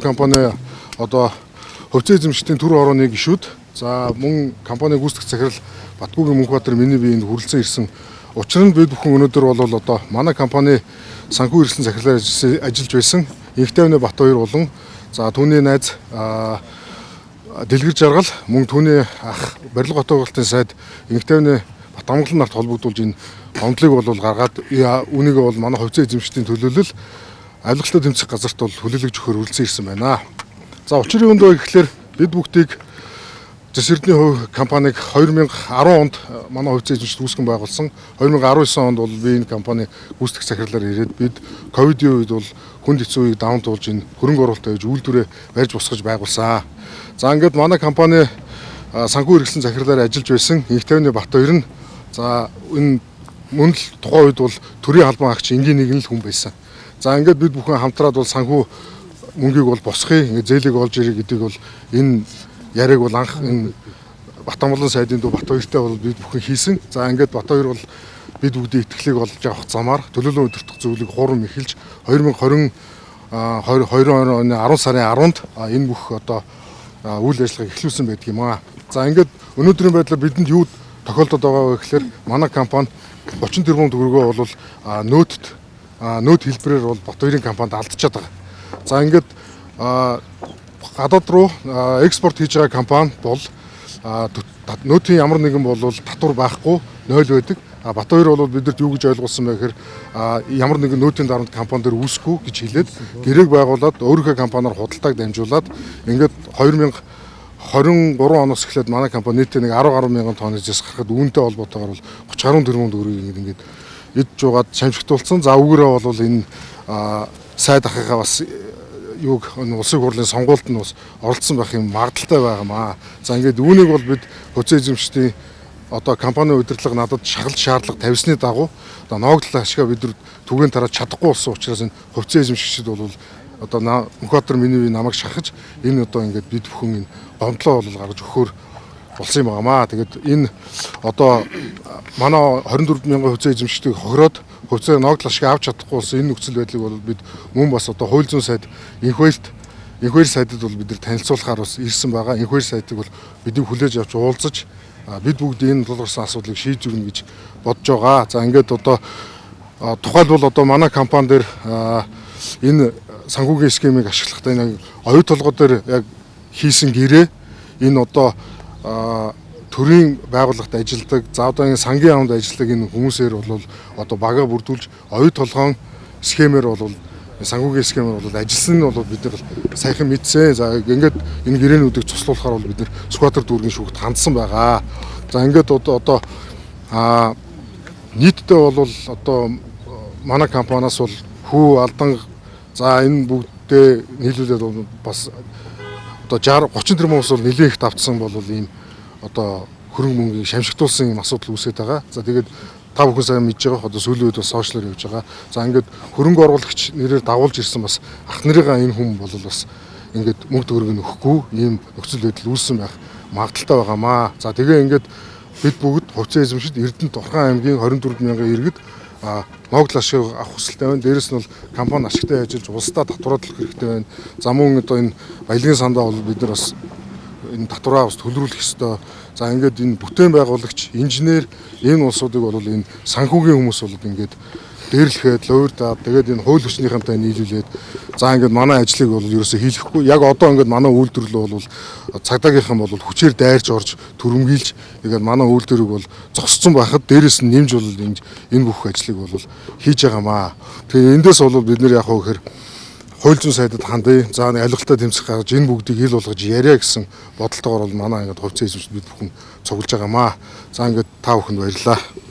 Компани одоо хувьцаа эзэмшигчдийн төр орооны гишүүд, за мөн компани гүйцэтгэх захирал Батгүйгийн Мөнхбаатар миний биеинд хүрэлцэн ирсэн. Учир нь бид бүхэн өнөөдөр бол одоо манай компани санхүү хэрэгслийн захирлаар ажиллаж байсан Инх тайвны Батбаяр болон за түүний найз Дэлгэр Жаргал, мөн түүний ах барилга готооголтын сайд Инх тайвны Бат Амгалан нарт холбогдуулж энэ гомдлыг бол гаргаад, үүнийг бол манай хувьцаа эзэмшигчдийн төлөөлөл авилгалтай тэмцэх газарт бол хүлээлгэж өгөхөөр хүрэлцэн ирсэн байна. За, учир юунд вэ гэхлээр бид бүгдийг Зэс Эрдэнэ хувь компаниг 2010 онд манай хувьцаа эзэмшигч үүсгэн байгуулсан. 2019 онд бол би энэ компани гүйцэтгэх захирлаар ирээд бид ковидын үед бол хүнд хэцүү үеийг даван туулж энэ хөрөнгө оруулалт хийж үйлдвэрээ барьж босгож байгуулсан. За, ингээд манай компани санхүү хэрэгслийн захирлаар ажиллаж байсан Инх тайвны Батбаяр нь за энэ мөн л тухайн үед бол төрийн албан хаагч энгийн нэгэн л хүн байсан. За, ингээд бид бүхэн хамтраад бол санхүү мөнгийг бол босгоё, ингээд зээлийг олж ирье гэдэг бол энэ яриаг бол анх энэ Батамгалан сайдын дүү Батбаяртай бол бид бүхэн хийсэн. За, ингээд Батбаяр бол бид бүгдийн итгэлийг олж авах замаар төлөөлөн удирдах зөвлөг хурам эхэлж 2020 22 оны 10 сарын 10-нд энэ бүх одоо үйл ажиллагааг эхлүүлсэн байдаг юм аа. За, ингээд өнөөдрийн байдлаар бидэнд юу тохиолдод байгаа вэ гэхээр манай компани 30 тэрбум төгрөгөө бол нөөтд нөөт хэлбэрээр бол Батбаярын компанид алдчихад байгаа. За, ингээд гадаад руу экспорт хийж байгаа компани бол нөөтийн ямар нэгэн бол татвар байхгүй, 0 байдаг. А Батбаяр бол бидэрт юу гэж ойлгуулсан бэ гэхээр ямар нэгэн нөөтийн дарамт компани дээр үүсэхгүй гэж хэлээд гэрээг байгуулад өөрийнхөө компаниар худалдааг дамжуулаад ингээд 2023 оноос эхлээд манай компани нийтдээ нэг 10 гаруй мянган тонны зэс гарахад үүнтэй холбоотойгоор бол 30 гаруй тэрбум төгрөгийг ингээд эд жуугаад шамшигтуулсан. За, үүгээрээ бол энэ сайд ахыгаа бас юуг улсын хурлын сонгуульд нь бас оролцсон байх юм магадлалтай байгаамаа. За, ингээд үүнийг бол бид хувьцаа эзэмшигчдийн одоо компани удирдлага надад шахалт шаардлага тавьсны дагуу одоо ноогдлол ашгаа бид нар түгээн тараад чадахгүй болсон учраас энэ хувьцаа эзэмшигчид бол одоо Мөнхбаатар миний бие намайг шахаж энэ одоо ингээд бид бүхэн энэ гомдлоо бол гаргаж өгөхөөр болсон юм байгаамаа. Тэгээд энэ одоо манай 24 мянган хувьцаа эзэмшигчдийг хохироод хувьцаа ноогдол ашиг авч чадахгүй болсон энэ нөхцөл байдлыг бол бид мөн бас одоо хууль зүйн сайд Энх баяр сайдад бол бид нар танилцуулахаар бас ирсэн байгаа. Энх баяр сайдыг бол бидний хүлээж авч уулзаж бид бүгд энэ тулгарсан асуудлыг шийдэж өгнө гэж бодож байгаа. За, ингээд одоо тухайлбал одоо манай компани дээр энэ санхүүгийн схемийг ашиглахдаа энэ оюу толгой дээр яг хийсэн гэрээ энэ одоо төрийн байгууллагт ажилладаг, за одоо энэ сангийн яамд ажилладаг энэ хүмүүсээр бол одоо багаа бүрдүүлж оюу толгоон схемээр бол санхүүгийн схемээр бол ажилласан нь бол бид нар саяхан мэдсэн. За, ингээд энэ гэрээнүүдийг цуслуулахаар бол бид нар Сүхбаатар дүүргийн шүүхт хандсан байгаа. За, ингээд одоо нийтдээ бол одоо манай компаниас бол хүү алдан за энэ бүгдээ нийлүүлээд бол бас одоо 60 30 тэрбум ус бол нэлээд их давтсан бол ийм одоо хөрөнгө мөнгийг шамшигтуулсан ийм асуудал үүсээд байгаа. За, тэгээд та бүхэн сайн мэдж байгаа, одоо сүүлийн үед бас сошиалор явж байгаа. За, ингээд хөрөнгө оруулагч нэрээр дагуулж ирсэн бас ах нарыгаа энэ хүн бол бас ингээд мөнгө төгрөг нь өгөхгүй ийм нөхцөл байдал үүссэн байх магадлалтай байгаамаа. За, тэгээ ингээд бид бүгд хувьцаа эзэмшид Эрдэнэт Орхон аймгийн 24 мянган иргэд ноогдол ашиг авах хүсэлтэй байна. Дээрэс нь бол компани ашигтай ажиллаж улсдаа татвараа төлөх хэрэгтэй байна. За, мөн одоо энэ баялагын сандаа бол бид нар бас энэ татвараа бас төлрүүлэх ёстой. За, ингээд энэ бүтээн байгуулагч, инженер энэ улсуудыг бол энэ санхүүгийн хүмүүс бол ингээд дээрлэхэд луйрдаад тэгээд энэ хууль хүчнийхэнтэй нийлүүлээд за ингээд манай ажлыг бол ерөөсөө хийлгэхгүй. Яг одоо ингээд манай үйлдвэрлэл бол цагдаагийнхан бол хүчээр дайрч орж түрэмгийлж ингээд манай үйлдвэрийг бол зогсцсон байхад дээрэс нь нэмж бол энэ бүх ажлыг бол хийж байгаамаа. Тэгээ эндээс бол бид нэр яг хөө гэхээр хууль зүйн сайдад хандъя. За, нэг алилгатай тэмцэх гаргаж энэ бүгдийг ил болгож яриа гэсэн бодолтойгоор бол манай ингээд хувьцаа эзэмшид бид бүхэн цуглаж байгаамаа. За, ингээд та бүхэнд баярлалаа.